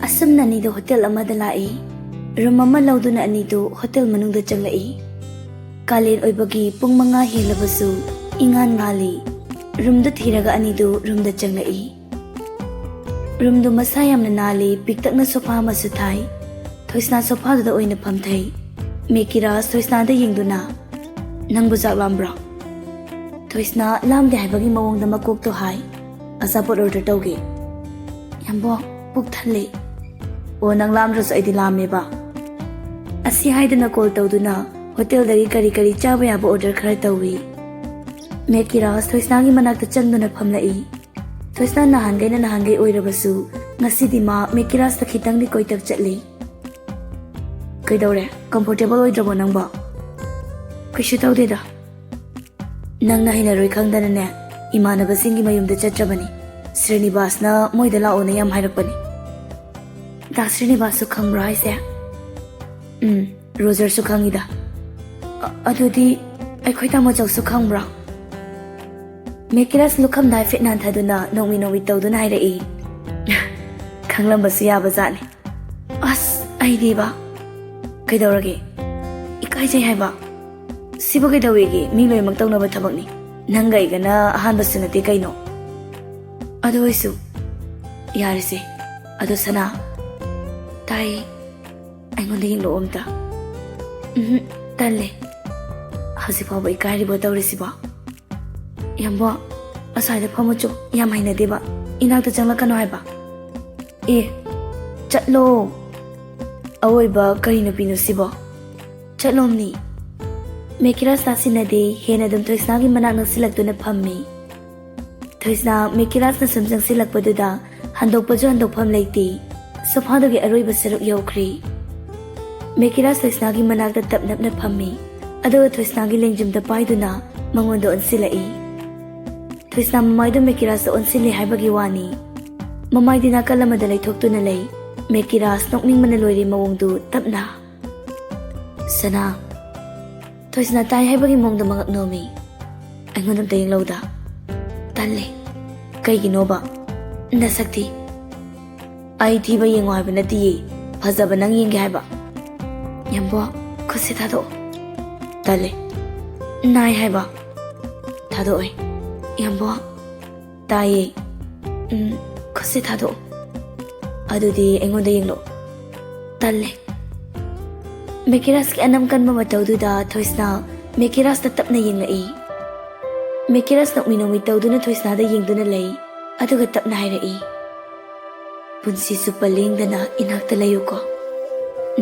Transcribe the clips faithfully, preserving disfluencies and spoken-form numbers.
ꯑꯁꯨꯝꯅ ꯑꯅꯤꯗꯨ ꯍꯣꯇꯦꯜ ꯑꯃꯗ ꯂꯥꯛꯏ꯫ ꯔꯨꯝ ꯑꯃ ꯂꯧꯗꯨꯅ ꯑꯅꯤꯗꯨ ꯍꯣꯇꯦꯜ ꯃꯅꯨꯡꯗ ꯆꯪꯂꯛꯏ꯫ ꯀꯥꯂꯦꯟ ꯑꯣꯏꯕꯒꯤ ꯄꯨꯡ ꯃꯉꯥ ꯍꯦꯜꯂꯕꯁꯨ ꯏꯉꯥꯟ ꯉꯥꯜꯂꯤ꯫ ꯔꯨꯝꯗꯨ ꯊꯤꯔꯒ ꯑꯅꯤꯗꯨ ꯔꯨꯝꯗ ꯆꯪꯂꯛꯏ꯫ ꯔꯨꯝꯗꯨ ꯃꯁꯥ ꯌꯥꯝꯅ ꯅꯥꯜꯂꯤ, ꯄꯤꯛꯇꯛꯅ ꯁꯣꯐꯥ ꯑꯃꯁꯨ ꯊꯥꯏ꯫ ꯊꯣꯏꯁꯅꯥ ꯁꯣꯐꯥꯗꯨꯗ ꯑꯣꯏꯅ ꯐꯝꯊꯩ꯫ ꯃꯦꯀꯤꯔꯥꯖ ꯊꯣꯏꯁꯅꯥꯗ ꯌꯦꯡꯗꯨꯅ, "ꯅꯪꯕꯨ ꯆꯥꯛ ꯂꯥꯝꯕ꯭ꯔꯣ?" ꯊꯣꯏꯁꯅꯥ ꯂꯥꯝꯗꯦ ꯍꯥꯏꯕꯒꯤ ꯃꯑꯣꯡꯗ ꯃꯀꯣꯛꯇꯣ ꯍꯥꯏ꯫ "ꯑꯆꯥꯄꯣꯠ ꯑꯣꯔꯗꯔ ꯇꯧꯒꯦ꯫" "ꯌꯥꯝꯕꯣ, ꯄꯨꯛ ꯊꯜꯂꯦ꯫" "ꯑꯣ, ꯅꯪ ꯂꯥꯝꯗ꯭ꯔꯁꯨ ꯑꯩꯗꯤ ꯂꯥꯝꯃꯦꯕ꯫" ꯑꯁꯤ ꯍꯥꯏꯗꯅ ꯀꯣꯜ ꯇꯧꯗꯨꯅ ꯍꯣꯇꯦꯜꯗꯒꯤ ꯀꯔꯤ ꯀꯔꯤ ꯆꯥꯕ ꯌꯥꯕ ꯑꯣꯔꯗꯔ ꯈꯔ ꯇꯧꯏ꯫ ꯃꯦꯀꯤꯔꯥꯖ ꯊꯣꯏꯁꯅꯥꯒꯤ ꯃꯅꯥꯛꯇ ꯆꯪꯗꯨꯅ ꯐꯝꯂꯛꯏ꯫ ꯊꯣꯏꯁꯅꯥ ꯅꯍꯥꯟꯒꯩꯅ ꯅꯍꯥꯟꯒꯩ ꯑꯣꯏꯔꯕꯁꯨ ꯉꯁꯤꯗꯤ ꯃꯥ ꯃꯦꯀꯤꯔꯥꯖꯇ ꯈꯤꯇꯪꯗꯤ ꯀꯣꯏꯇꯛ ꯆꯠꯂꯤ꯫ "ꯀꯩꯗꯧꯔꯦ? ꯀꯝꯐꯣꯔꯇꯦꯕꯜ ꯑꯣꯏꯗ꯭ꯔꯕꯣ ꯅꯪꯕꯣ?" "ꯀꯩꯁꯨ ꯇꯧꯗꯦꯗ꯫" "ꯅꯪꯅ ꯍꯩꯅꯔꯣꯏ ꯈꯪꯗꯅꯅꯦ ꯏꯃꯥꯟꯅꯕꯁꯤꯡꯒꯤ ꯃꯌꯨꯝꯗ ꯆꯠꯇ꯭ꯔꯕꯅꯤ꯫ ꯁ꯭ꯔꯤꯅꯤꯕꯥꯁꯅ ꯃꯣꯏꯗ ꯂꯥꯛꯑꯣꯅ ꯌꯥꯝ ꯍꯥꯏꯔꯛꯄꯅꯤ꯫" "ꯗꯥ ꯁ꯭ꯔꯤꯅꯤꯕꯥꯁꯁꯨ ꯈꯪꯕ꯭ꯔꯣ ꯍꯥꯏꯁꯦ?" "ꯎꯝ, ꯔꯣꯖꯔꯁꯨ ꯈꯪꯉꯤꯗ꯫" "ꯑ-, ꯑꯗꯨꯗꯤ ꯑꯩꯈꯣꯏ ꯇꯥꯃꯣ ꯆꯧꯁꯨ ꯈꯪꯕ꯭ꯔꯣ?" ꯃꯦꯀꯤꯔꯥꯖ ꯂꯨꯈꯝꯗ ꯍꯥꯏꯐꯦꯠ ꯅꯥꯟꯊꯗꯨꯅ ꯅꯣꯡꯃꯤ ꯅꯣꯡꯃꯤ ꯇꯧꯗꯨꯅ ꯍꯥꯏꯔꯛꯏ꯫ "ꯈꯪꯂꯝꯕꯁꯨ ꯌꯥꯕ ꯖꯥꯠꯅꯤ꯫" "ꯑꯁ, ꯑꯩꯗꯤꯕ꯫" "ꯀꯩꯗꯧꯔꯒꯦ? ꯏꯀꯥꯏꯖꯩ ꯍꯥꯏꯕ꯫" "ꯁꯤꯕꯨ ꯀꯩꯗꯧꯋꯦꯒꯦ? ꯃꯤ ꯂꯣꯏꯅꯃꯛ ꯇꯧꯅꯕ ꯊꯕꯛꯅꯤ꯫ ꯅꯪꯒ ꯑꯩꯒꯅ ꯑꯍꯥꯟꯕꯁꯨ ꯅꯠꯇꯦ ꯀꯩꯅꯣ꯫" "ꯑꯗꯨ ꯑꯣꯏꯁꯨ꯫" "ꯌꯥꯔꯦꯁꯦ꯫ ꯑꯗꯣ ꯁꯅꯥ꯫" "ꯇꯥꯏ꯫" "ꯑꯩꯉꯣꯟꯗ ꯌꯦꯡꯂꯛꯑꯣ ꯑꯝꯇ꯫" "ꯎꯝꯍꯨꯝ, ꯇꯜꯂꯦ꯫" "ꯍꯧꯖꯤꯛ ꯐꯥꯎꯕ ꯏꯀꯥꯏꯔꯤꯕꯣ ꯇꯧꯔꯤꯁꯤꯕꯣ?" "ꯌꯥꯝꯕꯣ, ꯑꯁ꯭ꯋꯥꯏꯗ ꯐꯝꯃꯨ ꯆꯣ, ꯌꯥꯝ ꯍꯩꯅꯗꯦꯕ꯫ ꯏꯅꯥꯛꯇ ꯆꯪꯂꯛꯀꯅꯣ ꯍꯥꯏꯕ꯫" "ꯑꯦ, ꯆꯠꯂꯣ꯫" "ꯑꯑꯣꯏꯕ ꯀꯔꯤ ꯅꯨꯄꯤꯅꯣ ꯁꯤꯕꯣ?" "ꯆꯠꯂꯣꯝꯅꯤ꯫" ꯃꯦꯀꯤꯔꯥꯖ ꯇꯥꯁꯤꯟꯅꯗꯦ, ꯍꯦꯟꯅ ꯑꯗꯨꯝ ꯊꯣꯏꯁꯅꯥꯒꯤ ꯃꯅꯥꯛ ꯅꯛꯁꯤꯜꯂꯛꯇꯨꯅ ꯐꯝꯃꯤ꯫ ꯊꯣꯏꯁꯅꯥ ꯃꯦꯀꯤꯔꯥꯖꯅ ꯁꯨꯝ ꯆꯪꯁꯤꯜꯂꯛꯄꯗꯨꯗ ꯍꯟꯗꯣꯛꯄꯁꯨ ꯍꯟꯗꯣꯛꯐꯝ ꯂꯩꯇꯦ꯫ ꯁꯣꯐꯥꯗꯨꯒꯤ ꯑꯔꯣꯏꯕ ꯁꯔꯨꯛ ꯌꯧꯈ꯭ꯔꯦ꯫ ꯃꯦꯀꯤꯔꯥꯖ ꯊꯣꯏꯁꯅꯥꯒꯤ ꯃꯅꯥꯛꯇ ꯇꯞ ꯅꯞꯅ ꯐꯝꯃꯤ, ꯑꯗꯨꯒ ꯊꯣꯏꯁꯅꯥꯒꯤ ꯂꯦꯡꯖꯨꯝꯗ ꯄꯥꯏꯗꯨꯅ ꯃꯉꯣꯟꯗ ꯑꯣꯟꯁꯤꯜꯂꯛꯏ꯫ ꯊꯣꯏꯁꯅꯥ ꯃꯃꯥꯏꯗꯨ ꯃꯦꯀꯤꯔꯥꯖꯇ ꯑꯣꯟꯁꯤꯜꯂꯦ ꯍꯥꯏꯕꯒꯤ ꯋꯥꯅꯤ꯫ ꯃꯃꯥꯏꯗꯤ ꯅꯥꯀꯜ ꯑꯃꯗ ꯂꯩꯊꯣꯛꯇꯨꯅ ꯂꯩ꯫ ꯃꯦꯀꯤꯔꯥꯖ ꯅꯣꯛꯅꯤꯡꯕꯅ ꯂꯣꯏꯔꯦ ꯃꯑꯣꯡꯗꯨ ꯇꯞꯅ꯫ "ꯁꯅꯥ꯫" ꯊꯣꯏꯁꯅꯥ ꯇꯥꯏ ꯍꯥꯏꯕꯒꯤ ꯃꯑꯣꯡꯗ ꯃꯉꯛ ꯅꯣꯝꯃꯤ꯫ "ꯑꯩꯉꯣꯟꯗ ꯑꯝꯇ ꯌꯦꯡꯂꯧꯗ꯫" "ꯇꯜꯂꯦ꯫" "ꯀꯩꯒꯤꯅꯣꯕ?" "ꯅꯁꯛꯇꯤ꯫" ꯑꯩ ꯊꯤꯕ ꯌꯦꯡꯉꯣ ꯍꯥꯏꯕ ꯅꯠꯇꯤꯌꯦ, ꯐꯖꯕ ꯅꯪ ꯌꯦꯡꯒꯦ ꯍꯥꯏꯕ꯫ ꯌꯥꯝꯕꯣ, ꯈꯨꯠꯁꯦ ꯊꯥꯗꯣꯛꯑꯣ꯫ ꯇꯜꯂꯦ꯫ ꯅꯥꯏ ꯍꯥꯏꯕ꯫ ꯊꯥꯗꯣꯛꯑꯣꯏ꯫ ꯌꯥꯝꯕꯣ꯫ ꯇꯥꯏꯌꯦ꯫ ꯎꯝ, ꯈꯨꯠꯁꯦ ꯊꯥꯗꯣꯛꯑꯣ꯫ ꯑꯗꯨꯗꯤ ꯑꯩꯉꯣꯟꯗ ꯌꯦꯡꯂꯣ꯫ ꯇꯜꯂꯦ꯫ ꯃꯦꯀꯤꯔꯥꯁꯀꯤ ꯑꯅꯝ ꯀꯟꯕ ꯃꯇꯧꯗꯨꯗ ꯊꯣꯏꯁꯅꯥ ꯃꯦꯀꯤꯔꯥꯁꯇ ꯇꯞꯅ ꯌꯦꯡꯂꯛꯏ꯫ ꯃꯦꯀꯤꯔꯥꯁ ꯅꯣꯛꯃꯤ ꯅꯣꯛꯃꯤ ꯇꯧꯗꯨꯅ ꯊꯣꯏꯁꯅꯥꯗ ꯌꯦꯡꯗꯨꯅ ꯂꯩ, ꯑꯗꯨꯒ ꯇꯞꯅ ꯍꯥꯏꯔꯛꯏ, "ꯄꯨꯟꯁꯤ ꯆꯨꯞꯄ ꯂꯦꯡꯗꯅ ꯏꯅꯥꯛꯇ ꯂꯩꯌꯨꯀꯣ꯫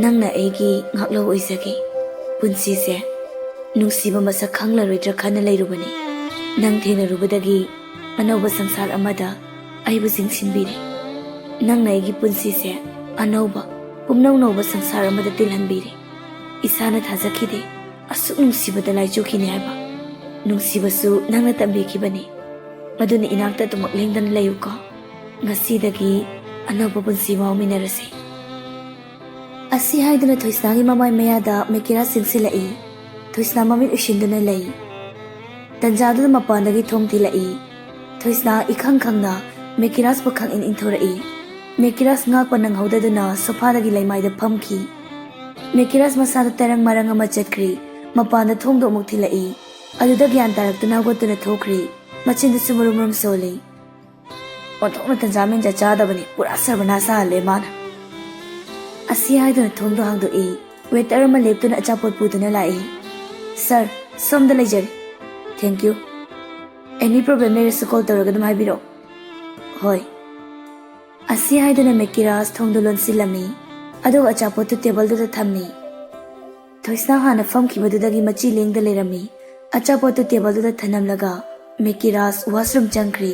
ꯅꯪꯅ ꯑꯩꯒꯤ ꯉꯥꯛꯂꯧ ꯑꯣꯏꯖꯒꯦ꯫ ꯄꯨꯟꯁꯤꯁꯦ ꯅꯨꯡꯁꯤꯕ ꯃꯁꯛ ꯈꯪꯂꯔꯣꯏꯗ꯭ꯔꯥ ꯈꯟꯅ ꯂꯩꯔꯨꯕꯅꯤ꯫ ꯅꯪ ꯊꯦꯡꯅꯔꯨꯕꯗꯒꯤ ꯑꯅꯧꯕ ꯁꯪꯁꯥꯔ ꯑꯃꯗ ꯑꯩꯕꯨ ꯆꯤꯡꯁꯤꯟꯕꯤꯔꯦ꯫ ꯅꯪꯅ ꯑꯩꯒꯤ ꯄꯨꯟꯁꯤꯁꯦ ꯑꯅꯧꯕ, ꯄꯨꯝꯅꯧ ꯅꯧꯕ ꯁꯪꯁꯥꯔ ꯑꯃꯗ ꯇꯤꯜꯍꯟꯕꯤꯔꯦ꯫ ꯏꯁꯥꯅ ꯊꯥꯖꯈꯤꯗꯦ ꯑꯁꯨꯛ ꯅꯨꯡꯁꯤꯕꯗ ꯂꯥꯏꯆꯨꯈꯤꯅꯤ ꯍꯥꯏꯕ꯫ ꯅꯨꯡꯁꯤꯕꯁꯨ ꯅꯪꯅ ꯇꯝꯕꯤꯈꯤꯕꯅꯤ꯫ ꯑꯗꯨꯅ ꯏꯅꯥꯛꯇ ꯑꯗꯨꯃꯛ ꯂꯦꯡꯗꯅ ꯂꯩꯌꯨꯀꯣ꯫ ꯉꯁꯤꯗꯒꯤ ꯑꯅꯧꯕ ꯄꯨꯟꯁꯤ ꯑꯃ ꯍꯧꯃꯤꯟꯅꯔꯁꯤ꯫" ꯑꯁꯤ ꯍꯥꯏꯗꯨꯅ ꯊꯣꯏꯁꯅꯥꯒꯤ ꯃꯃꯥꯏ ꯃꯌꯥꯗ ꯃꯦꯀꯤꯔꯥꯁ ꯆꯤꯡꯁꯤꯜꯂꯛꯏ꯫ ꯊꯣꯏꯁꯅꯥ ꯃꯃꯤꯠ ꯎꯏꯁꯤꯟꯗꯨꯅ ꯂꯩ꯫ ꯇꯟꯖꯥꯗꯨꯗ ꯃꯄꯥꯟꯗꯒꯤ ꯊꯣꯡ ꯊꯤꯜꯂꯛꯏ꯫ ꯊꯣꯏꯁꯅꯥ ꯏꯈꯪ ꯈꯪꯅ ꯃꯦꯀꯤꯔꯥꯁꯄꯨ ꯈꯪꯏꯟ ꯏꯟꯊꯣꯔꯛꯏ꯫ ꯃꯦꯀꯤꯔꯥꯁ ꯉꯥꯛꯄ ꯅꯪꯍꯧꯗꯗꯨꯅ ꯁꯣꯐꯥꯗꯒꯤ ꯂꯩꯃꯥꯏꯗ ꯐꯝꯈꯤ꯫ ꯃꯦꯀꯤꯔꯥꯁ ꯃꯁꯥꯗ ꯇꯔꯪ ꯃꯔꯪ ꯑꯃ ꯆꯠꯈ꯭ꯔꯤ꯫ ꯃꯄꯥꯟꯗ ꯊꯣꯡꯗꯣ ꯑꯃꯨꯛ ꯊꯤꯜꯂꯛꯏ꯫ ꯑꯗꯨꯗ ꯒ꯭ꯌꯥꯟ ꯇꯥꯔꯛꯇꯨꯅ ꯍꯧꯒꯠꯇꯨꯅ ꯊꯣꯛꯈ꯭ꯔꯤ꯫ ꯃꯆꯤꯟꯗꯨꯁꯨ ꯃꯔꯨꯝ ꯃꯔꯨꯝ ꯁꯣꯜꯂꯤ꯫ "ꯑꯣꯟꯊꯣꯛꯅ ꯇꯟꯖꯥ ꯃꯦꯟꯖꯥ ꯆꯥꯗꯕꯅꯤ, ꯄꯨꯔꯥ ꯁꯔꯕꯅꯥꯁ ꯁꯥꯍꯜꯂꯦ ꯃꯥꯅ꯫" ꯑꯁꯤ ꯍꯥꯏꯗꯨꯅ ꯊꯣꯡꯗꯣ ꯍꯥꯡꯗꯣꯛꯏ꯫ ꯋꯦꯇꯔ ꯑꯃ ꯂꯦꯞꯇꯨꯅ ꯑꯆꯥꯄꯣꯠ ꯄꯨꯗꯨꯅ ꯂꯥꯛꯏ꯫ "ꯁꯥꯔ, ꯁꯣꯝꯗ ꯂꯩꯖꯔꯤ꯫ Thank you꯫ Any problem ꯂꯩꯔꯁꯨ call ꯇꯧꯔꯒ ꯑꯗꯨꯝ ꯍꯥꯏꯕꯤꯔꯛꯑꯣ꯫" "ꯍꯣꯏ꯫" ꯑꯁꯤ ꯍꯥꯏꯗꯨꯅ ꯃꯦꯀꯤꯔꯥꯁ ꯊꯣꯡꯗꯨ ꯂꯣꯟꯁꯤꯜꯂꯝꯃꯤ, ꯑꯗꯨꯒ ꯑꯆꯥꯄꯣꯠꯇꯨ ꯇꯦꯕꯜꯗꯨꯗ ꯊꯝꯃꯤ꯫ ꯊꯣꯏꯁꯅꯥ ꯍꯥꯟꯅ ꯐꯝꯈꯤꯕꯗꯨꯗꯒꯤ ꯃꯆꯤ ꯂꯦꯡꯗ ꯂꯩꯔꯝꯃꯤ꯫ ꯑꯆꯥꯄꯣꯠꯇꯨ ꯇꯦꯕꯜꯗꯨꯗ ꯊꯅꯝꯂꯒ ꯃꯦꯀꯤꯔꯥꯁ ꯋꯥꯁꯔꯨꯝ ꯆꯪꯈ꯭ꯔꯤ꯫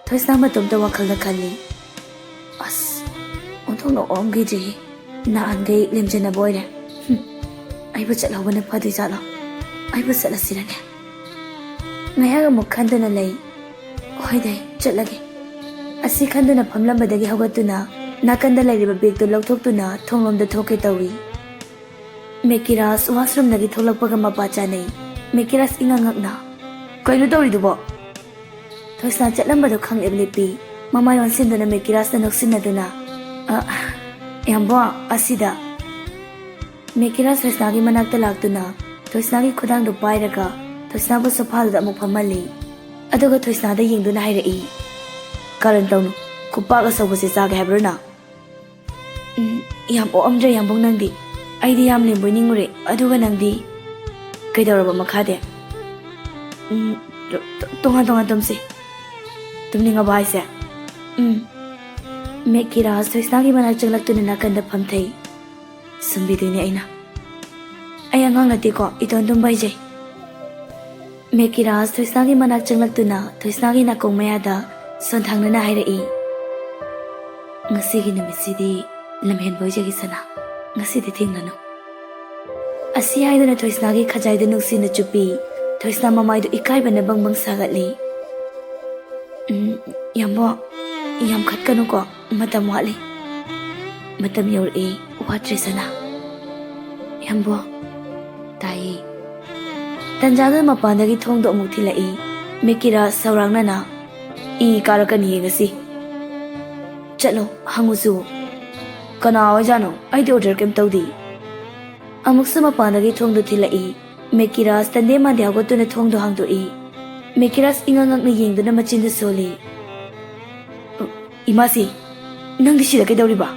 ꯊꯣꯏꯁꯅꯥ ꯃꯇꯣꯝꯇ ꯋꯥꯈꯜꯗ ꯈꯜꯂꯤ, "ꯑꯁ, ꯑꯣꯟꯊꯣꯛꯅ ꯑꯣꯝꯈꯤꯗ꯭ꯔꯤꯍꯦ꯫ ꯅꯍꯥꯟꯈꯩ ꯂꯦꯝꯖꯅꯕ ꯑꯣꯏꯔꯦ꯫ ꯍꯨꯝ, ꯑꯩꯕꯨ ꯆꯠꯍꯧꯕꯅ ꯐꯗꯣꯏꯖꯥꯠꯂꯣ? ꯑꯩꯕꯨ ꯆꯠꯂꯁꯤꯔꯅꯦ?" ꯉꯥꯏꯍꯥꯛ ꯑꯃꯨꯛ ꯈꯟꯗꯨꯅ ꯂꯩ꯫ "ꯍꯣꯏꯗ, ꯆꯠꯂꯒꯦ꯫" ꯑꯁꯤ ꯈꯟꯗꯨꯅ ꯐꯝꯂꯝꯕꯗꯒꯤ ꯍꯧꯒꯠꯇꯨꯅ ꯅꯥꯀꯟꯗ ꯂꯩꯔꯤꯕ ꯕꯦꯒꯇꯨ ꯂꯧꯊꯣꯛꯇꯨꯅ ꯊꯣꯡꯂꯣꯝꯗ ꯊꯣꯛꯀꯦ ꯇꯧꯏ꯫ ꯃꯦꯀꯤꯔꯥꯁ ꯋꯥꯁꯔꯨꯝꯗꯒꯤ ꯊꯣꯛꯂꯛꯄꯒ ꯃꯄꯥ ꯆꯥꯅꯩ꯫ ꯃꯦꯀꯤꯔꯥꯁ ꯏꯉꯛ ꯉꯛꯅ, "ꯀꯩꯅꯣ ꯇꯧꯔꯤꯗꯨꯕꯣ?" ꯊꯣꯏꯁꯅꯥ ꯆꯠꯂꯝꯕꯗꯨ ꯈꯪꯂꯦꯞ ꯂꯦꯞꯄꯤ꯫ ꯃꯃꯥꯏ ꯑꯣꯟꯁꯤꯟꯗꯨꯅ ꯃꯦꯀꯤꯔꯥꯁꯇ ꯅꯣꯛꯁꯤꯟꯅꯗꯨꯅ, ꯑ, ꯌꯥꯝꯕꯣ, ꯑꯁꯤꯗ꯫ ꯃꯦꯀꯤꯔꯥ ꯊꯣꯏꯁꯅꯥꯒꯤ ꯃꯅꯥꯛꯇ ꯂꯥꯛꯇꯨꯅ ꯊꯣꯏꯁꯅꯥꯒꯤ ꯈꯨꯗꯥꯡꯗꯨ ꯄꯥꯏꯔꯒ ꯊꯣꯏꯁꯅꯥꯕꯨ ꯁꯣꯐꯥꯗꯨꯗ ꯑꯃꯨꯛ ꯐꯝꯍꯜꯂꯤ꯫ ꯑꯗꯨꯒ ꯊꯣꯏꯁꯅꯥꯗ ꯌꯦꯡꯗꯨꯅ ꯍꯥꯏꯔꯛꯏ, "ꯀꯔꯟ ꯇꯧꯅꯨ, ꯈꯨꯄꯥꯛ ꯑꯆꯧꯕꯁꯦ ꯆꯥꯒꯦ ꯍꯥꯏꯕ꯭ꯔꯣ ꯅꯪ?" "ꯎꯝ, ꯌꯥꯝ ꯑꯣꯛꯑꯝꯗ꯭ꯔꯦ ꯌꯥꯝꯕꯨꯡ ꯅꯪꯗꯤ꯫ ꯑꯩꯗꯤ ꯌꯥꯝ ꯂꯦꯝꯕꯣꯏ ꯅꯤꯡꯉꯨꯔꯦ, ꯑꯗꯨꯒ ꯅꯪꯗꯤ?" "ꯀꯩꯗꯧꯔꯕ ꯃꯈꯥꯗꯤ?" "ꯎꯝ, ꯇꯣ-, ꯇꯣ-, ꯇꯣꯉꯥꯟ ꯇꯣꯉꯥꯟ ꯇꯨꯝꯁꯤ꯫ ꯇꯨꯝꯅꯤꯡꯉꯕ ꯍꯥꯏꯁꯦ?" "ꯎꯝ꯫" ꯃꯦꯀꯤꯔꯥꯁ ꯊꯣꯏꯁꯅꯥꯒꯤ ꯃꯅꯥꯛ ꯆꯪꯂꯛꯇꯨꯅ ꯅꯥꯀꯟꯗ ꯐꯝꯊꯩ꯫ "ꯁꯨꯝꯕꯤꯗꯣꯏꯅꯦ ꯑꯩꯅ꯫ ꯑꯩ ꯑꯉꯥꯡ ꯅꯠꯇꯦꯀꯣ, ꯏꯇꯣꯟ ꯇꯨꯝꯕ ꯍꯩꯖꯩ꯫" ꯃꯦꯀꯤꯔꯥꯁ ꯊꯣꯏꯁꯅꯥꯒꯤ ꯃꯅꯥꯛ ꯆꯪꯂꯛꯇꯨꯅ ꯊꯣꯏꯁꯅꯥꯒꯤ ꯅꯥꯀꯣꯡ ꯃꯌꯥꯗ ꯁꯣꯟꯊꯥꯡꯅꯅ ꯍꯥꯏꯔꯛꯏ, "ꯉꯁꯤꯒꯤ ꯅꯨꯃꯤꯠꯁꯤꯗꯤ ꯂꯝꯍꯦꯟꯕ ꯑꯣꯏꯖꯒꯦ ꯁꯅꯥ, ꯉꯁꯤꯗꯤ ꯊꯦꯡꯂꯅꯨ꯫" ꯑꯁꯤ ꯍꯥꯏꯗꯨꯅ ꯊꯣꯏꯁꯅꯥꯒꯤ ꯈꯖꯥꯏꯗ ꯅꯨꯡꯁꯤꯅ ꯆꯨꯞꯄꯤ꯫ ꯊꯣꯏꯁꯅꯥ ꯃꯃꯥꯏꯗꯨ ꯏꯀꯥꯏꯕꯅ ꯕꯪ ꯕꯪ ꯁꯥꯒꯠꯂꯤ꯫ "ꯎꯝ, ꯌꯥꯝꯕꯣ, ꯌꯥꯝ ꯈꯠꯀꯅꯨꯀꯣ, ꯃꯇꯝ ꯋꯥꯠꯂꯤ꯫" "ꯃꯇꯝ ꯌꯧꯔꯛꯑꯦ, ꯋꯥꯠꯇ꯭ꯔꯦ ꯁꯅꯥ꯫" "ꯌꯥꯝꯕꯣ꯫" "ꯇꯥꯏꯌꯦ꯫" ꯇꯟꯖꯥꯗꯨꯗ ꯃꯄꯥꯟꯗꯒꯤ ꯊꯣꯡꯗꯣ ꯑꯃꯨꯛ ꯊꯤꯜꯂꯛꯏ꯫ ꯃꯦꯀꯤꯔꯥ ꯁꯧꯔꯥꯡꯅꯅ, "ꯏ ꯀꯥꯔꯛꯀꯅꯤꯌꯦ ꯉꯁꯤ꯫ ꯆꯠꯂꯣ, ꯍꯪꯉꯨꯁꯨ꯫" "ꯀꯅꯥ ꯑꯣꯏꯖꯥꯠꯅꯣ? ꯑꯩꯗꯤ order ꯀꯩꯝ ꯇꯧꯗꯦ꯫" ꯑꯃꯨꯛꯁꯨ ꯃꯄꯥꯟꯗꯒꯤ ꯊꯣꯡꯗꯣ ꯊꯤꯜꯂꯛꯏ꯫ ꯃꯦꯀꯤꯔꯥꯁ ꯇꯟꯗꯦ ꯃꯥꯟꯗꯦ ꯍꯧꯒꯠꯇꯨꯅ ꯊꯣꯡꯗꯣ ꯍꯥꯡꯗꯣꯛꯏ꯫ ꯃꯦꯀꯤꯔꯥꯁ ꯏꯉꯛ ꯉꯛꯅ ꯌꯦꯡꯗꯨꯅ ꯃꯆꯤꯟꯗꯨ ꯁꯣꯜꯂꯤ꯫ "ꯏꯃꯥꯁꯤ, ꯅꯪꯗꯤ ꯁꯤꯗ ꯀꯩꯗꯧꯔꯤꯕ?"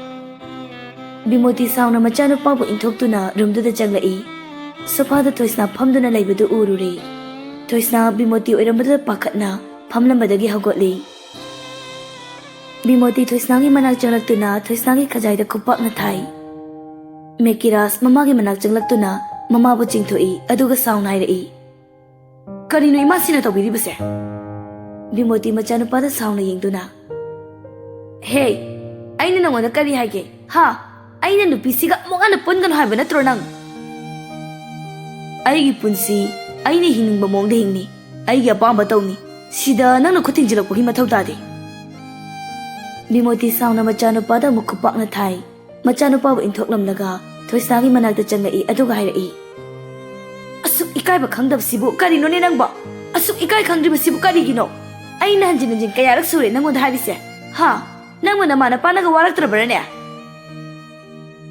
ꯕꯤꯃꯣꯇꯤ ꯁꯥꯎꯅ ꯃꯆꯥꯅꯨꯄꯥꯕꯨ ꯏꯟꯊꯣꯛꯇꯨꯅ ꯔꯨꯝꯗꯨꯗ ꯆꯪꯂꯛꯏ꯫ ꯁꯣꯐꯥꯗ ꯊꯣꯏꯁꯅꯥ ꯐꯝꯗꯨꯅ ꯂꯩꯕꯗꯨ ꯎꯔꯨꯔꯦ꯫ ꯊꯣꯏꯁꯅꯥ ꯕꯤꯃꯣꯇꯤ ꯑꯣꯏꯔꯝꯕꯗꯨꯗ ꯄꯥꯈꯠꯅ ꯐꯝꯂꯝꯕꯗꯒꯤ ꯍꯧꯒꯠꯂꯤ꯫ ꯕꯤꯃꯣꯇꯤ ꯊꯣꯏꯁꯅꯥꯒꯤ ꯃꯅꯥꯛ ꯆꯪꯂꯛꯇꯨꯅ ꯊꯣꯏꯁꯅꯥꯒꯤ ꯈꯖꯥꯏꯗ ꯈꯨꯄꯥꯛꯅ ꯊꯥꯏ꯫ ꯃꯦꯀꯤꯔꯥꯁ ꯃꯃꯥꯒꯤ ꯃꯅꯥꯛ ꯆꯪꯂꯛꯇꯨꯅ ꯃꯃꯥꯕꯨ ꯆꯤꯡꯊꯣꯛꯏ, ꯑꯗꯨꯒ ꯁꯥꯎꯅ ꯍꯥꯏꯔꯛꯏ, "ꯀꯔꯤꯅꯣ ꯏꯃꯥꯁꯤꯅ ꯇꯧꯕꯤꯔꯤꯕꯁꯦ?" ꯕꯤꯃꯣꯇꯤ ꯃꯆꯥꯅꯨꯄꯥꯗ ꯁꯥꯎꯅ ꯌꯦꯡꯗꯨꯅ, "ꯍꯦ, ꯑꯩꯅ ꯅꯉꯣꯟꯗ ꯀꯔꯤ ꯍꯥꯏꯒꯦ? ꯍꯥ? ꯑꯩꯅ ꯅꯨꯄꯤꯁꯤꯒ ꯑꯃꯨꯛ ꯍꯟꯅ ꯄꯨꯟꯒꯅꯨ ꯍꯥꯏꯕ ꯅꯠꯇ꯭ꯔꯣ ꯅꯪ? ꯑꯩꯒꯤ ꯄꯨꯟꯁꯤ ꯑꯩꯅ ꯍꯤꯡꯅꯤꯡꯕ ꯃꯑꯣꯡꯗ ꯍꯤꯡꯅꯤ꯫ ꯑꯩꯒꯤ ꯑꯄꯥꯝꯕ ꯇꯧꯅꯤ꯫ ꯁꯤꯗ ꯅꯪꯅ ꯈꯨꯠ ꯊꯤꯡꯖꯤꯜꯂꯛꯄꯒꯤ ꯃꯊꯧ ꯇꯥꯗꯦ꯫" ꯕꯤꯃꯣꯇꯤ ꯁꯥꯎꯅ ꯃꯆꯥꯅꯨꯄꯥꯗ ꯑꯃꯨꯛ ꯈꯨꯄꯥꯛꯅ ꯊꯥꯏ꯫ ꯃꯆꯥꯅꯨꯄꯥꯕꯨ ꯏꯟꯊꯣꯛꯂꯝꯂꯒ ꯊꯣꯏꯁꯅꯥꯒꯤ ꯃꯅꯥꯛꯇ ꯆꯪꯂꯛꯏ, ꯑꯗꯨꯒ ꯍꯥꯏꯔꯛꯏ, "ꯑꯁꯨꯛ ꯏꯀꯥꯏꯕ ꯈꯪꯗꯕꯁꯤꯕꯨ ꯀꯔꯤꯅꯣꯅꯦ ꯅꯪꯕꯣ? ꯑꯁꯨꯛ ꯏꯀꯥꯏ ꯈꯪꯗ꯭ꯔꯤꯕꯁꯤꯕꯨ ꯀꯔꯤꯒꯤꯅꯣ? ꯑꯩꯅ ꯍꯟꯖꯤꯟ ꯍꯟꯖꯤꯟ ꯀꯌꯥꯔꯛ ꯁꯨꯔꯦ ꯅꯪꯉꯣꯟꯗ ꯍꯥꯏꯔꯤꯁꯦ, ꯍꯥ? ꯅꯪꯕꯨ ꯅꯃꯥ ꯅꯄꯥꯅꯒ ꯋꯥꯔꯛꯇ꯭ꯔꯕ꯭ꯔꯥꯅꯦ?"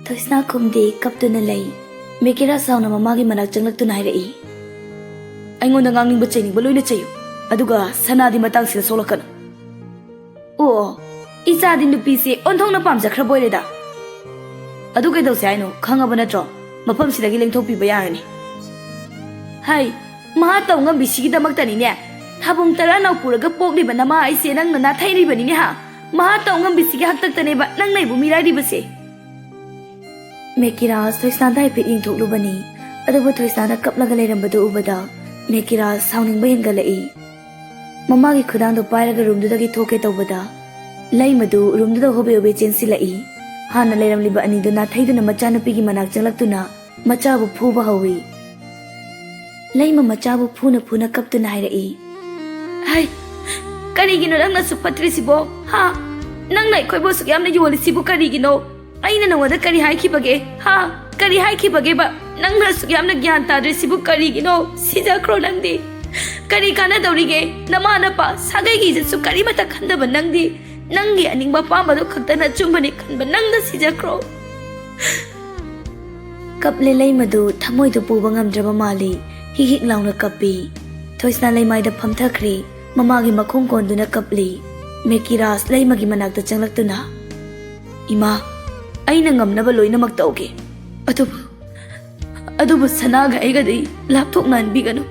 ꯊꯣꯏꯁꯅꯥ ꯈꯨꯝꯗꯦ, ꯀꯞꯇꯨꯅ ꯂꯩ꯫ ꯃꯦꯀꯤꯔꯥ ꯁꯥꯎꯅ ꯃꯃꯥꯒꯤ ꯃꯅꯥꯛ ꯆꯪꯂꯛꯇꯨꯅ ꯍꯥꯏꯔꯛꯏ, "ꯑꯩꯉꯣꯟꯗ ꯉꯥꯡꯅꯤꯡꯕ ꯆꯩꯅꯤꯡꯕ ꯂꯣꯏꯅ ꯆꯩꯌꯨ, ꯑꯗꯨꯒ ꯁꯅꯥꯗꯤ ꯃꯇꯥꯡꯁꯤꯗ ꯁꯣꯛꯂꯛꯀꯅꯨ꯫ ꯑꯣ, ꯏꯆꯥꯗꯤ ꯅꯨꯄꯤꯁꯦ ꯑꯣꯟꯊꯣꯛꯅ ꯄꯥꯝꯖꯈ꯭ꯔꯕ ꯑꯣꯏꯔꯦꯗ꯫ ꯑꯗꯨ ꯀꯩꯗꯧꯁꯦ ꯍꯥꯏꯅꯣ? ꯈꯪꯉꯕ ꯅꯠꯇ꯭ꯔꯣ? ꯃꯐꯝꯁꯤꯗꯒꯤ ꯂꯦꯡꯊꯣꯛꯄꯤꯕ ꯌꯥꯔꯅꯤ꯫" "ꯍꯩ, ꯃꯍꯥ ꯇꯧ ꯉꯝꯕꯤꯁꯤꯒꯤꯗꯃꯛꯇꯅꯤꯅꯦ ꯊꯥꯕꯨꯡ ꯇꯔꯥꯅꯥꯎ ꯄꯨꯔꯒ ꯄꯣꯛꯂꯤꯕ ꯅꯃꯥ ꯑꯩꯁꯦ ꯅꯪꯅ ꯅꯥꯊꯩꯔꯤꯕꯅꯤꯅꯦ ꯍꯥ? ꯃꯍꯥ ꯇꯧ ꯉꯝꯕꯤꯁꯤꯒꯤ ꯍꯥꯛꯇꯛꯇꯅꯦꯕ ꯅꯪꯅ ꯑꯩꯕꯨ ꯃꯤꯔꯥꯏꯔꯤꯕꯁꯦ꯫" ꯃꯦꯀꯤꯔꯥꯁ ꯊꯣꯏꯁꯅꯥꯗ ꯍꯥꯏꯐꯦꯠ ꯌꯦꯡꯊꯣꯛꯂꯨꯕꯅꯤ꯫ ꯑꯗꯨꯕꯨ ꯊꯣꯏꯁꯅꯥꯗ ꯀꯞꯂꯒ ꯂꯩꯔꯝꯕꯗꯨ ꯎꯕꯗ ꯃꯦꯀꯤꯔꯥꯁ ꯁꯥꯎꯅꯤꯡꯕ ꯍꯦꯟꯒꯠꯂꯛꯏ꯫ ꯃꯃꯥꯒꯤ ꯈꯨꯗꯥꯡꯗꯨ ꯄꯥꯏꯔꯒ ꯔꯨꯝꯗꯨꯗꯒꯤ ꯊꯣꯛꯀꯦ ꯇꯧꯕꯗ ꯂꯩꯃꯗꯨ ꯔꯨꯝꯗꯨꯗ ꯍꯣꯕꯦ ꯍꯣꯕꯦ ꯆꯦꯟꯁꯤꯜꯂꯛꯏ꯫ ꯍꯥꯟꯅ ꯂꯩꯔꯝꯂꯤꯕ ꯑꯅꯤꯗꯨ ꯅꯥꯊꯩꯗꯨꯅ ꯃꯆꯥꯅꯨꯄꯤꯒꯤ ꯃꯅꯥꯛ ꯆꯪꯂꯛꯇꯨꯅ ꯃꯆꯥꯕꯨ ꯐꯨꯕ ꯍꯧꯏ꯫ ꯂꯩꯃ ꯃꯆꯥꯕꯨ ꯐꯨꯅ ꯐꯨꯅ ꯀꯞꯇꯨꯅ ꯍꯥꯏꯔꯛꯏ, "ꯍꯩ, ꯀꯔꯤꯒꯤꯅꯣ ꯅꯪꯅ ꯑꯁꯨꯛ ꯐꯠꯇ꯭ꯔꯤꯁꯤꯕꯣ? ꯍꯥ? ꯅꯪꯅ ꯑꯩꯈꯣꯏꯕꯨ ꯑꯁꯨꯛ ꯌꯥꯝꯅ ꯌꯣꯜꯂꯤꯁꯤꯕꯨ ꯀꯔꯤꯒꯤꯅꯣ? ꯑꯩꯅ ꯅꯉꯣꯟꯗ ꯀꯔꯤ ꯍꯥꯏꯈꯤꯕꯒꯦ? ꯍꯥ? ꯀꯔꯤ ꯍꯥꯏꯈꯤꯕꯒꯦꯕ? ꯅꯪꯅ ꯑꯁꯨꯛ ꯌꯥꯝꯅ ꯒ꯭ꯌꯥꯟ ꯇꯥꯗ꯭ꯔꯤꯁꯤꯕꯨ ꯀꯔꯤꯒꯤꯅꯣ? ꯁꯤꯖꯈ꯭ꯔꯣ ꯅꯪꯗꯤ꯫ ꯀꯔꯤ ꯀꯥꯟꯅꯗꯧꯔꯤꯒꯦ? ꯅꯃꯥ ꯅꯄꯥ ꯁꯥꯒꯩꯒꯤ ꯏꯖꯠꯁꯨ ꯀꯔꯤꯃꯠꯇ ꯈꯟꯗꯕ ꯅꯪꯗꯤ꯫ ꯅꯪꯒꯤ ꯑꯅꯤꯡꯕ ꯑꯄꯥꯝꯕꯗꯣ ꯈꯛꯇꯅ ꯑꯆꯨꯝꯕꯅꯤ ꯈꯟꯕ ꯅꯪꯅ ꯁꯤꯖꯈ꯭ꯔꯣ꯫" ꯀꯞꯂꯦ ꯂꯩꯃꯗꯨ ꯊꯃꯣꯏꯗꯨ ꯄꯨꯕ ꯉꯝꯗ꯭ꯔꯕ ꯃꯥꯜꯂꯤ꯫ ꯍꯤꯛ ꯍꯤꯛ ꯂꯥꯎꯅ ꯀꯞꯄꯤ꯫ ꯊꯣꯏꯁꯅꯥ ꯂꯩꯃꯥꯏꯗ ꯐꯝꯊꯈ꯭ꯔꯦ꯫ ꯃꯃꯥꯒꯤ ꯃꯈꯣꯡ ꯀꯣꯟꯗꯨꯅ ꯀꯞꯂꯤ꯫ ꯃꯦꯀꯤꯔꯥꯁ ꯂꯩꯃꯒꯤ ꯃꯅꯥꯛꯇ ꯆꯪꯂꯛꯇꯨꯅ, "ꯏꯃꯥ, ꯑꯩꯅ ꯉꯝꯅꯕ ꯂꯣꯏꯅꯃꯛ ꯇꯧꯒꯦ꯫ ꯑꯗꯨꯕꯨ, ꯑꯗꯨꯕꯨ ꯁꯅꯥꯒ ꯑꯩꯒꯗꯤ ꯂꯥꯞꯊꯣꯛꯅꯍꯟꯕꯤꯒꯅꯨ꯫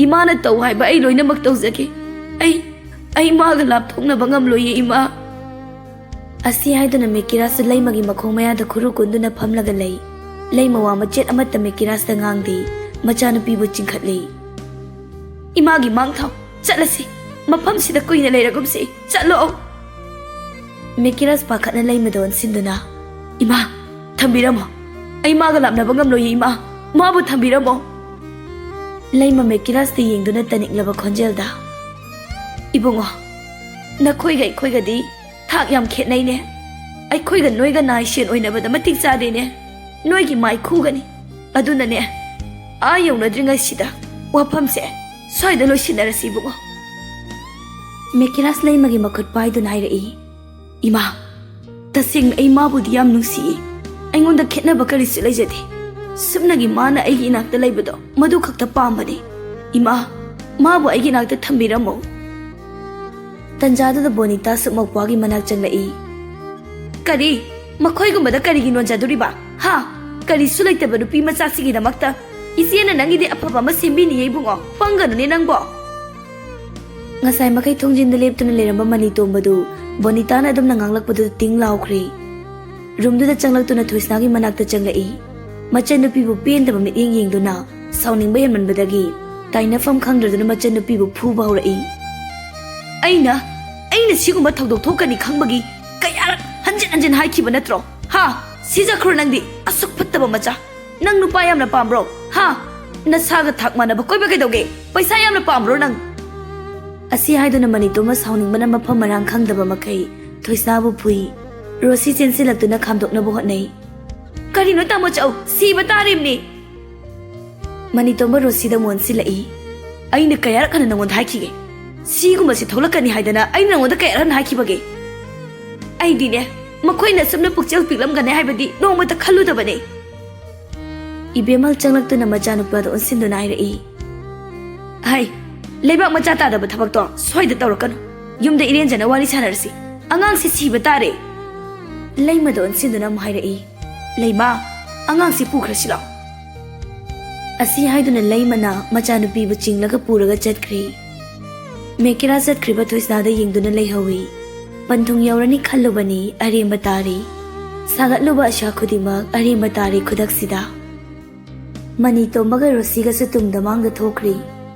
ꯏꯃꯥꯅ ꯇꯧ ꯍꯥꯏꯕ ꯑꯩ ꯂꯣꯏꯅꯃꯛ ꯇꯧꯖꯒꯦ꯫ ꯑꯩ, ꯑꯩ ꯃꯥꯒ ꯂꯥꯞꯊꯣꯛꯅꯕ ꯉꯝꯂꯣꯏꯌꯦ, ꯏꯃꯥ꯫" ꯑꯁꯤ ꯍꯥꯏꯗꯨꯅ ꯃꯦꯀꯤꯔꯥꯁꯁꯨ ꯂꯩꯃꯒꯤ ꯃꯈꯣꯡ ꯃꯌꯥꯗ ꯈꯨꯔꯨ ꯀꯨꯟꯗꯨꯅ ꯐꯝꯂꯒ ꯂꯩ꯫ ꯂꯩꯃ ꯋꯥ ꯃꯆꯦꯠ ꯑꯃꯠꯇ ꯃꯦꯀꯤꯔꯥꯁꯇ ꯉꯥꯡꯗꯦ꯫ ꯃꯆꯥꯅꯨꯄꯤꯕꯨ ꯆꯤꯡꯈꯠꯂꯤ꯫ "ꯏꯃꯥꯒꯤ ꯃꯥꯡ ꯊꯥꯎ꯫ ꯆꯠꯂꯁꯤ꯫ ꯃꯐꯝꯁꯤꯗ ꯀꯨꯏꯅ ꯂꯩꯔꯒꯨꯝꯁꯤ꯫ ꯆꯠꯂꯣ꯫" ꯃꯦꯀꯤꯔꯥꯁ ꯄꯥꯈꯠꯅ ꯂꯩꯃꯗ ꯑꯣꯟꯁꯤꯟꯗꯨꯅ, "ꯏꯃꯥ, ꯊꯝꯕꯤꯔꯝꯃꯣ꯫ ꯑꯩ ꯃꯥꯒ ꯂꯥꯞꯅꯕ ꯉꯝꯂꯣꯏꯌꯦ, ꯏꯃꯥ꯫ ꯃꯥꯕꯨ ꯊꯝꯕꯤꯔꯝꯃꯣ꯫" ꯂꯩꯃ ꯃꯦꯀꯤꯔꯥꯁꯇ ꯌꯦꯡꯗꯨꯅ ꯇꯅꯤꯛꯂꯕ ꯈꯣꯟꯖꯦꯜꯗ, "ꯏꯕꯨꯡꯉꯣ, ꯅꯈꯣꯏꯒ ꯑꯩꯈꯣꯏꯒꯗꯤ ꯊꯥꯛ ꯌꯥꯝ ꯈꯦꯠꯅꯩꯅꯦ꯫ ꯑꯩꯈꯣꯏꯒ ꯅꯣꯏꯒ ꯅꯥꯏ ꯁꯦꯟ ꯑꯣꯏꯅꯕꯗ ꯃꯇꯤꯛ ꯆꯥꯗꯦꯅꯦ꯫ ꯅꯣꯏꯒꯤ ꯃꯥꯏꯈꯨꯒꯅꯤ꯫ ꯑꯗꯨꯅꯅꯦ, ꯑꯥ ꯌꯧꯅꯗ꯭ꯔꯤꯉꯩꯁꯤꯗ ꯋꯥꯐꯝꯁꯦ ꯁ꯭ꯋꯥꯏꯗ ꯂꯣꯏꯁꯤꯟꯅꯔꯁꯤ, ꯏꯕꯨꯡꯉꯣ꯫" ꯃꯦꯀꯤꯔꯥꯁ ꯂꯩꯃꯒꯤ ꯃꯈꯨꯠ ꯄꯥꯏꯗꯨꯅ ꯍꯥꯏꯔꯛꯏ, ꯏꯃꯥ, ꯇꯁꯦꯡꯅ ꯑꯩ ꯃꯥꯕꯨꯗꯤ ꯌꯥꯝ ꯅꯨꯡꯁꯤꯌꯦ꯫ ꯑꯩꯉꯣꯟꯗ ꯈꯦꯠꯅꯕ ꯀꯔꯤꯁꯨ ꯂꯩꯖꯗꯦ꯫ ꯁꯨꯞꯅꯒꯤ ꯃꯥꯅ ꯑꯩꯒꯤ ꯏꯅꯥꯛꯇ ꯂꯩꯕꯗꯣ ꯃꯗꯨ ꯈꯛꯇ ꯄꯥꯝꯕꯅꯤ꯫ ꯏꯃꯥ, ꯃꯥꯕꯨ ꯑꯩꯒꯤ ꯏꯅꯥꯛꯇ ꯊꯝꯕꯤꯔꯝꯃꯣ꯫ ꯇꯟꯖꯥꯗꯨꯗ ꯕꯣꯅꯤꯇꯥꯁꯨ ꯃꯧꯄ꯭ꯋꯥꯒꯤ ꯃꯅꯥꯛ ꯆꯪꯂꯛꯏ꯫ ꯀꯔꯤ? ꯃꯈꯣꯏꯒꯨꯝꯕꯗ ꯀꯔꯤꯒꯤ ꯅꯣꯟꯖꯗꯣꯔꯤꯕ? ꯍꯥ? ꯀꯔꯤꯁꯨ ꯂꯩꯇꯕ ꯅꯨꯄꯤ ꯃꯆꯥꯁꯤꯒꯤꯗꯃꯛꯇ ꯏꯆꯦꯅ ꯅꯪꯒꯤꯗꯤ ꯑꯐꯕ ꯑꯃ ꯁꯦꯝꯕꯤꯅꯤꯌꯦ ꯏꯕꯨꯡꯉꯣ꯫ ꯄꯪꯒꯅꯨꯅꯦ ꯅꯪꯕꯣ꯫ ꯉꯁꯥꯏ ꯃꯈꯩ ꯊꯣꯡꯖꯤꯟꯗ ꯂꯦꯞꯇꯨꯅ ꯂꯩꯔꯝꯕ ꯃꯅꯤꯇꯣꯝꯕꯗꯨ ꯕꯣꯅꯤꯇꯥꯅ ꯑꯗꯨꯝꯅ ꯉꯥꯡꯂꯛꯄꯗꯨꯗ ꯇꯤꯡ ꯂꯥꯎꯈ꯭ꯔꯦ꯫ ꯔꯨꯝꯗꯨꯗ ꯆꯪꯂꯛꯇꯨꯅ ꯊꯣꯏꯁꯅꯥꯒꯤ ꯃꯅꯥꯛꯇ ꯆꯪꯂꯛꯏ꯫ ꯃꯆꯟꯅꯨꯄꯤꯕꯨ ꯄꯦꯟꯗꯕ ꯃꯤꯠꯌꯦꯡ ꯌꯦꯡꯗꯨꯅ ꯁꯥꯎꯅꯤꯡꯕ ꯍꯦꯟꯃꯟꯕꯗꯒꯤ ꯇꯥꯏꯅꯐꯝ ꯈꯪꯗ꯭ꯔꯗꯨꯅ ꯃꯆꯟꯅꯨꯄꯤꯕꯨ ꯐꯨꯕ ꯍꯧꯔꯛꯏ꯫ ꯑꯩꯅ, ꯑꯩꯅ ꯁꯤꯒꯨꯝꯕ ꯊꯧꯗꯣꯛ ꯊꯣꯛꯀꯅꯤ ꯈꯪꯕꯒꯤ ꯀꯌꯥꯔꯛ ꯍꯟꯖꯤꯟ ꯍꯟꯖꯤꯟ ꯍꯥꯏꯈꯤꯕ ꯅꯠꯇ꯭ꯔꯣ? ꯍꯥ? ꯁꯤꯖꯈ꯭ꯔꯣ ꯅꯪꯗꯤ, ꯑꯁꯨꯛ ꯐꯠꯇꯕ ꯃꯆꯥ꯫ ꯅꯪ ꯅꯨꯄꯥ ꯌꯥꯝꯅ ꯄꯥꯝꯕ꯭ꯔꯣ? ꯍꯥ? ꯅꯁꯥꯒ ꯊꯥꯛ ꯃꯥꯟꯅꯕ ꯀꯣꯏꯕ ꯀꯩꯗꯧꯒꯦ? ꯄꯩꯁꯥ ꯌꯥꯝꯅ ꯄꯥꯝꯕ꯭ꯔꯣ ꯅꯪ? ꯑꯁꯤ ꯍꯥꯏꯗꯨꯅ ꯃꯅꯤꯇꯣꯝꯕ ꯁꯥꯎꯅꯤꯡꯕꯅ ꯃꯐꯝ ꯃꯔꯥꯡ ꯈꯪꯗꯕ ꯃꯈꯩ ꯊꯣꯏꯁꯅꯥꯕꯨ ꯐꯨꯏ꯫ ꯔꯣꯁꯤ ꯆꯦꯟꯁꯤꯜꯂꯛꯇꯨꯅ ꯈꯥꯝꯗꯣꯛꯅꯕ ꯍꯣꯠꯅꯩ꯫ ꯀꯔꯤꯅꯣ ꯇꯥꯃꯣ ꯆꯧ? ꯁꯤꯕ ꯇꯥꯔꯤꯕꯅꯤ꯫ ꯃꯅꯤꯇꯣꯝꯕ ꯔꯣꯁꯤꯗ ꯃꯣꯟꯁꯤꯜꯂꯛꯏ꯫ ꯑꯩꯅ ꯀꯌꯥꯔꯛ ꯍꯟꯅ ꯅꯉꯣꯟꯗ ꯍꯥꯏꯈꯤꯒꯦ? ꯁꯤꯒꯨꯝꯕꯁꯤ ꯊꯣꯛꯂꯛꯀꯅꯤ ꯍꯥꯏꯗꯅ ꯑꯩꯅ ꯅꯉꯣꯟꯗ ꯀꯌꯥꯔꯛ ꯍꯟꯅ ꯍꯥꯏꯈꯤꯕꯒꯦ? ꯑꯩꯗꯤꯅꯦ, ꯃꯈꯣꯏꯅ ꯑꯁꯨꯝꯅ ꯄꯨꯛꯆꯦꯜ ꯄꯤꯛꯂꯝꯒꯅꯤ ꯍꯥꯏꯕꯗꯤ ꯅꯣꯡꯃꯇ ꯈꯜꯂꯨꯗꯕꯅꯦ꯫ ꯏꯕꯦꯝꯃꯜ ꯆꯪꯂꯛꯇꯨꯅ ꯃꯆꯥꯅꯨꯄꯥꯗ ꯑꯣꯟꯁꯤꯟꯗꯨꯅ ꯍꯥꯏꯔꯛꯏ꯫ ꯍꯥꯏ, ꯂꯩꯕꯥꯛ ꯃꯆꯥ ꯇꯥꯗꯕ ꯊꯕꯛꯇꯣ ꯁ꯭ꯋꯥꯏꯗ ꯇꯧꯔꯛꯀꯅꯨ꯫ ꯌꯨꯝꯗ ꯏꯔꯦꯟꯖꯅ ꯋꯥꯔꯤ ꯁꯥꯟꯅꯔꯁꯤ꯫ ꯑꯉꯥꯡꯁꯤ ꯁꯤꯕ ꯇꯥꯔꯦ꯫ ꯂꯩꯃꯗ ꯑꯣꯟꯁꯤꯟꯗꯨꯅ ꯑꯃꯨꯛ ꯍꯥꯏꯔꯛꯏ꯫ ꯂꯩꯃꯥ, ꯑꯉꯥꯡꯁꯤ ꯄꯨꯈ꯭ꯔꯁꯤ ꯂꯥꯎ꯫ ꯑꯁꯤ ꯍꯥꯏꯗꯨꯅ ꯂꯩꯃꯅ ꯃꯆꯥꯅꯨꯄꯤꯕꯨ ꯆꯤꯡꯂꯒ ꯄꯨꯔꯒ ꯆꯠꯈ꯭ꯔꯤ꯫ ꯃꯦꯀꯦꯔꯥ ꯆꯠꯈ꯭ꯔꯤꯕ ꯊꯣꯏꯁꯅꯥꯗ ꯌꯦꯡꯗꯨꯅ ꯂꯩꯍꯧꯏ꯫ ꯄꯟꯊꯨꯡ ꯌꯧꯔꯅꯤ ꯈꯜꯂꯨꯕꯅꯤ, ꯑꯔꯦꯝꯕ ꯇꯥꯔꯤ꯫ ꯁꯥꯒꯠꯂꯨꯕ ꯑꯁꯥ ꯈꯨꯗꯤꯡꯃꯛ ꯑꯔꯦꯝꯕ ꯇꯥꯔꯤ ꯈꯨꯗꯛꯁꯤꯗ꯫ ꯃꯅꯤ ꯇꯣꯝꯕꯒ ꯔꯣꯁꯤꯒꯁꯨ ꯇꯨꯡꯗ ꯃꯥꯡꯗ ꯊꯣꯛꯈ꯭ꯔꯤ꯫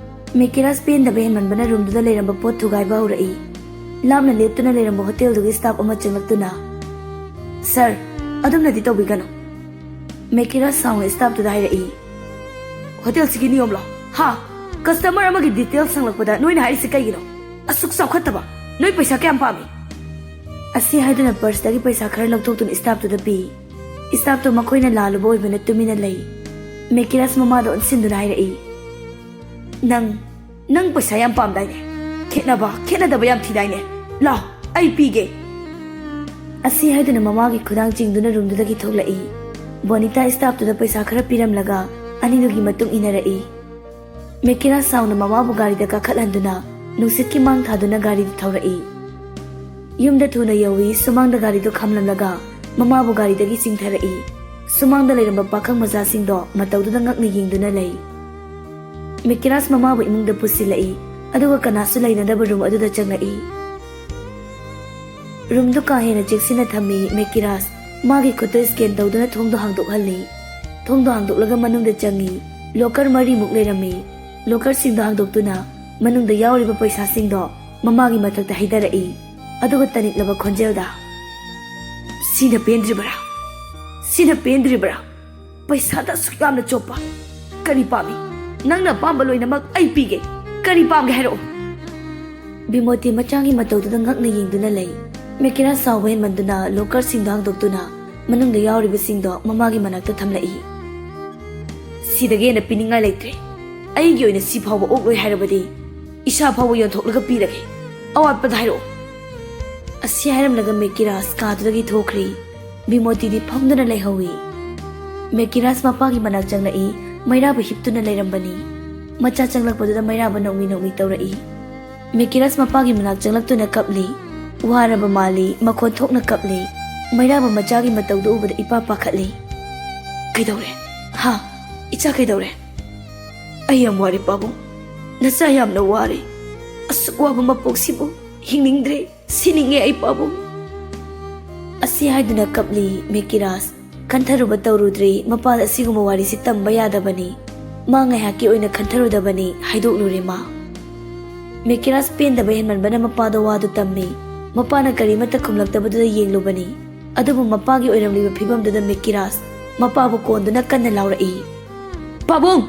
ꯃꯦꯀꯦꯔꯥꯁ ꯄꯦꯟꯗꯕ ꯍꯦꯟꯃꯟꯕꯅ ꯔꯨꯝꯗꯨꯗ ꯂꯩꯔꯝꯕ ꯄꯣꯠ ꯊꯨꯒꯥꯏꯕ ꯍꯧꯔꯛꯏ꯫ ꯂꯥꯞꯅ ꯂꯦꯞꯇꯨꯅ ꯂꯩꯔꯝꯕ ꯍꯣꯇꯦꯜꯗꯨꯒꯤ ꯁ꯭ꯇꯥꯐ ꯑꯃ ꯆꯪꯂꯛꯇꯨꯅ, "ꯁꯔ, ꯑꯗꯨꯝꯅꯗꯤ ꯇꯧꯕꯤꯒꯅꯨ꯫" ꯃꯦꯀꯦꯔꯥꯁ ꯁꯥꯎꯅ ꯁ꯭ꯇꯥꯐꯇꯨꯗ ꯍꯥꯏꯔꯛꯏ, "ꯍꯣꯇꯦꯜꯁꯤꯒꯤ ꯅꯤꯌꯣꯝꯂꯣ? ꯍꯥ? ꯀꯁꯇꯃꯔ ꯑꯃꯒꯤ ꯗꯤꯇꯦꯜꯁ ꯍꯪꯂꯛꯄꯗ ꯅꯣꯏꯅ ꯍꯥꯏꯔꯤꯁꯤ ꯀꯩꯒꯤꯅꯣ? ꯑꯁꯨꯛ ꯆꯥꯎꯈꯠꯇꯕ! ꯅꯣꯏ ꯄꯩꯁꯥ ꯀꯌꯥꯝ ꯄꯥꯝꯃꯤ?" ꯑꯁꯤ ꯍꯥꯏꯗꯨꯅ ꯄꯔꯁꯇꯒꯤ ꯄꯩꯁꯥ ꯈꯔ ꯂꯧꯊꯣꯛꯇꯨꯅ ꯁ꯭ꯇꯥꯐꯇꯨꯗ ꯄꯤ꯫ ꯁ꯭ꯇꯥꯐꯇꯣ ꯃꯈꯣꯏꯅ ꯂꯥꯜꯂꯨꯕ ꯑꯣꯏꯕꯅ ꯇꯨꯃꯤꯟꯅ ꯂꯩ꯫ ꯃꯦꯀꯤꯔꯥꯁ ꯃꯃꯥꯗ ꯑꯣꯟꯁꯤꯟꯗꯨꯅ ꯍꯥꯏꯔꯛꯏ, "ꯅꯪ, ꯅꯪ ꯄꯩꯁꯥ ꯌꯥꯝ ꯄꯥꯝꯗꯥꯏꯅꯦ? ꯈꯦꯠꯅꯕ, ꯈꯦꯠꯅꯗꯕ ꯌꯥꯝ ꯊꯤꯗꯥꯏꯅꯦ? ꯂꯥꯎ, ꯑꯩ ꯄꯤꯒꯦ꯫" ꯑꯁꯤ ꯍꯥꯏꯗꯨꯅ ꯃꯃꯥꯒꯤ ꯈꯨꯗꯥꯡ ꯆꯤꯡꯗꯨꯅ ꯔꯨꯝꯗꯨꯗꯒꯤ ꯊꯣꯛꯂꯛꯏ꯫ ꯕꯣꯅꯤꯇꯥ ꯁ꯭ꯇꯥꯐꯇꯨꯗ ꯄꯩꯁꯥ ꯈꯔ ꯄꯤꯔꯝꯂꯒ ꯑꯅꯤꯗꯨꯒꯤ ꯃꯇꯨꯡ ꯏꯟꯅꯔꯛꯏ꯫ ꯃꯦꯀꯤꯔꯥꯁ ꯁꯥꯎꯅ ꯃꯃꯥꯕꯨ ꯒꯥꯔꯤꯗ ꯀꯥꯈꯠꯍꯟꯗꯨꯅ ꯅꯨꯡꯁꯤꯠꯀꯤ ꯃꯥꯡ ꯊꯥꯗꯨꯅ ꯒꯥꯔꯤꯗꯨ ꯊꯧꯔꯛꯏ꯫ ꯌꯨꯝꯗ ꯊꯨꯅ ꯌꯧꯏ꯫ ꯁꯨꯃꯥꯡꯗ ꯒꯥꯔꯤꯗꯨ ꯈꯥꯝꯂꯝꯂꯒ ꯃꯃꯥꯕꯨ ꯒꯥꯔꯤꯗꯒꯤ ꯆꯤꯡꯊꯔꯛꯏ꯫ ꯁꯨꯃꯥꯡꯗ ꯂꯩꯔꯝꯕ ꯄꯥꯈꯪ ꯃꯆꯥꯁꯤꯡꯗꯣ ꯃꯇꯧꯗꯨꯗ ꯉꯛꯅ ꯌꯦꯡꯗꯨꯅ ꯂꯩ꯫ ꯃꯦꯀꯤꯔꯥꯁ ꯃꯃꯥꯕꯨ ꯏꯃꯨꯡꯗ ꯄꯨꯁꯤꯜꯂꯛꯏ, ꯑꯗꯨꯒ ꯀꯅꯥꯁꯨ ꯂꯩꯅꯗꯕ ꯔꯨꯝ ꯑꯗꯨꯗ ꯆꯪꯂꯛꯏ꯫ ꯔꯨꯝꯗꯨ ꯀꯥ ꯍꯦꯟꯅ ꯆꯦꯛꯁꯤꯟꯅ ꯊꯝꯃꯤ꯫ ꯃꯦꯀꯤꯔꯥꯁ ꯃꯥꯒꯤ ꯈꯨꯠꯇ ꯁ꯭ꯀꯦꯟ ꯇꯧꯗꯨꯅ ꯊꯣꯡꯗꯣ ꯍꯥꯡꯗꯣꯛꯍꯜꯂꯤ꯫ ꯊꯣꯡꯗꯣ ꯍꯥꯡꯗꯣꯛꯂꯒ ꯃꯅꯨꯡꯗ ꯆꯪꯉꯤ꯫ ꯂꯣꯀꯔ ꯃꯔꯤꯃꯨꯛ ꯂꯩꯔꯝꯃꯤ꯫ ꯂꯣꯀꯔꯁꯤꯡꯗꯣ ꯍꯥꯡꯗꯣꯛꯇꯨꯅ ꯃꯅꯨꯡꯗ ꯌꯥꯎꯔꯤꯕ ꯄꯩꯁꯥꯁꯤꯡꯗꯣ ꯃꯃꯥꯒꯤ ꯃꯊꯛꯇ ꯍꯩꯊꯔꯛꯏ꯫ ꯑꯗꯨꯒ ꯇꯅꯤꯛꯂꯕ ꯈꯣꯟꯖꯦꯜꯗ, "ꯁꯤꯅ ꯄꯦꯟꯗ꯭ꯔꯤꯕꯔꯥ? ꯁꯤꯅ ꯄꯦꯟꯗ꯭ꯔꯤꯕꯔꯥ? ꯄꯩꯁꯥꯗ ꯑꯁꯨꯛ ꯌꯥꯝꯅ ꯆꯣꯞꯄ? ꯀꯔꯤ ꯄꯥꯝꯃꯤ? ꯅꯪꯅ ꯑꯄꯥꯝꯕ ꯂꯣꯏꯅꯃꯛ ꯑꯩ ꯄꯤꯒꯦ꯫ ꯀꯔꯤ ꯄꯥꯝꯒꯦ ꯍꯥꯏꯔꯛꯑꯣ?" ꯕꯤꯃꯣꯇꯤ ꯃꯆꯥꯒꯤ ꯃꯇꯧꯗꯨꯗ ꯉꯛꯅ ꯌꯦꯡꯗꯨꯅ ꯂꯩ꯫ ꯃꯦꯀꯤꯔꯥꯁ ꯁꯥꯎꯕ ꯍꯦꯟꯃꯟꯗꯨꯅ ꯂꯣꯀꯔꯁꯤꯡꯗꯣ ꯍꯥꯡꯗꯣꯛꯇꯨꯅ ꯃꯅꯨꯡꯗ ꯌꯥꯎꯔꯤꯕꯁꯤꯡꯗꯣ ꯃꯃꯥꯒꯤ ꯃꯅꯥꯛꯇ ꯊꯝꯂꯛꯏ꯫ "ꯁꯤꯗꯒꯤ ꯍꯦꯟꯅ ꯄꯤꯅꯤꯡꯉꯥꯏ ꯂꯩꯇ꯭ꯔꯦ꯫ ꯑꯩꯒꯤ ꯑꯣꯏꯅ ꯁꯤ ꯐꯥꯎꯕ ꯑꯣꯛꯂꯣꯏ ꯍꯥꯏꯔꯕꯗꯤ ꯏꯁꯥ ꯐꯥꯎꯕ ꯌꯣꯟꯊꯣꯛꯂꯒ ꯄꯤꯔꯒꯦ꯫ ꯑꯋꯥꯠꯄꯗ ꯍꯥꯏꯔꯛꯑꯣ꯫" ꯑꯁꯤ ꯍꯥꯏꯔꯝꯂꯒ ꯃꯦꯀꯤꯔꯥꯁ ꯀꯥꯗꯨꯗꯒꯤ ꯊꯣꯛꯈ꯭ꯔꯤ꯫ ꯕꯤꯃꯣꯇꯤꯗꯤ ꯐꯝꯗꯨꯅ ꯂꯩꯍꯧꯏ꯫ ꯃꯦꯀꯤꯔꯥꯁ ꯃꯄꯥꯒꯤ ꯃꯅꯥꯛ ꯆꯪꯂꯛꯏ꯫ ꯃꯩꯔꯥꯕ ꯍꯤꯞꯇꯨꯅ ꯂꯩꯔꯝꯕꯅꯤ꯫ ꯃꯆꯥ ꯆꯪꯂꯛꯄꯗꯨꯗ ꯃꯩꯔꯥꯕ ꯅꯣꯛꯃꯤ ꯅꯣꯛꯃꯤ ꯇꯧꯔꯛꯏ꯫ ꯃꯦꯀꯤꯔꯥꯁ ꯃꯄꯥꯒꯤ ꯃꯅꯥꯛ ꯆꯪꯂꯛꯇꯨꯅ ꯀꯞꯂꯤ꯫ ꯋꯥꯔꯕ ꯃꯥꯜꯂꯤ, ꯃꯈꯣꯟ ꯊꯣꯛꯅ ꯀꯞꯂꯤ꯫ ꯃꯩꯔꯥꯕ ꯃꯆꯥꯒꯤ ꯃꯇꯧꯗꯨ ꯎꯕꯗ ꯏꯄꯥ ꯄꯥꯈꯠꯂꯤ꯫ "ꯀꯩꯗꯧꯔꯦ? ꯍꯥ? ꯏꯆꯥ ꯀꯩꯗꯧꯔꯦ?" "ꯑꯩ ꯌꯥꯝ ꯋꯥꯔꯦ ꯄꯥꯕꯨꯡ꯫ ꯅꯆꯥ ꯌꯥꯝꯅ ꯋꯥꯔꯦ꯫ ꯑꯁꯨꯛ ꯋꯥꯕ ꯃꯄꯣꯛꯁꯤꯕꯨ ꯍꯤꯡꯅꯤꯡꯗ꯭ꯔꯦ꯫ ꯁꯤꯅꯤꯡꯉꯦ ꯑꯩ ꯄꯥꯕꯨꯡ꯫" ꯑꯁꯤ ꯍꯥꯏꯗꯨꯅ ꯀꯞꯂꯤ ꯃꯦꯀꯤꯔꯥꯁ꯫ ꯈꯟꯊꯔꯨꯕ ꯇꯧꯔꯨꯗ꯭ꯔꯤ꯫ ꯃꯄꯥꯗ ꯑꯁꯤꯒꯨꯝꯕ ꯋꯥꯔꯤꯁꯤ ꯇꯝꯕ ꯌꯥꯗꯕꯅꯤ꯫ ꯃꯥ ꯉꯥꯏꯍꯥꯛꯀꯤ ꯑꯣꯏꯅ ꯈꯟꯊꯔꯨꯗꯕꯅꯤ꯫ ꯍꯥꯏꯗꯣꯛꯂꯨꯔꯦ ꯃꯥ꯫ ꯃꯦꯀꯤꯔꯥꯁ ꯄꯦꯟꯗꯕ ꯍꯦꯟꯃꯟꯕꯅ ꯃꯄꯥꯗ ꯋꯥꯗꯨ ꯇꯝꯃꯤ꯫ ꯃꯄꯥꯅ ꯀꯔꯤꯃꯠꯇ ꯈꯨꯝꯂꯛꯇꯕꯗꯨꯗ ꯌꯦꯡꯂꯨꯕꯅꯤ꯫ ꯑꯗꯨꯕꯨ ꯃꯄꯥꯒꯤ ꯑꯣꯏꯔꯝꯂꯤꯕ ꯐꯤꯕꯝꯗꯨꯗ ꯃꯦꯀꯤꯔꯥꯁ ꯃꯄꯥꯕꯨ ꯀꯣꯟꯗꯨꯅ ꯀꯟꯅ ꯂꯥꯎꯔꯛꯏ, "ꯄꯥꯕꯨꯡ!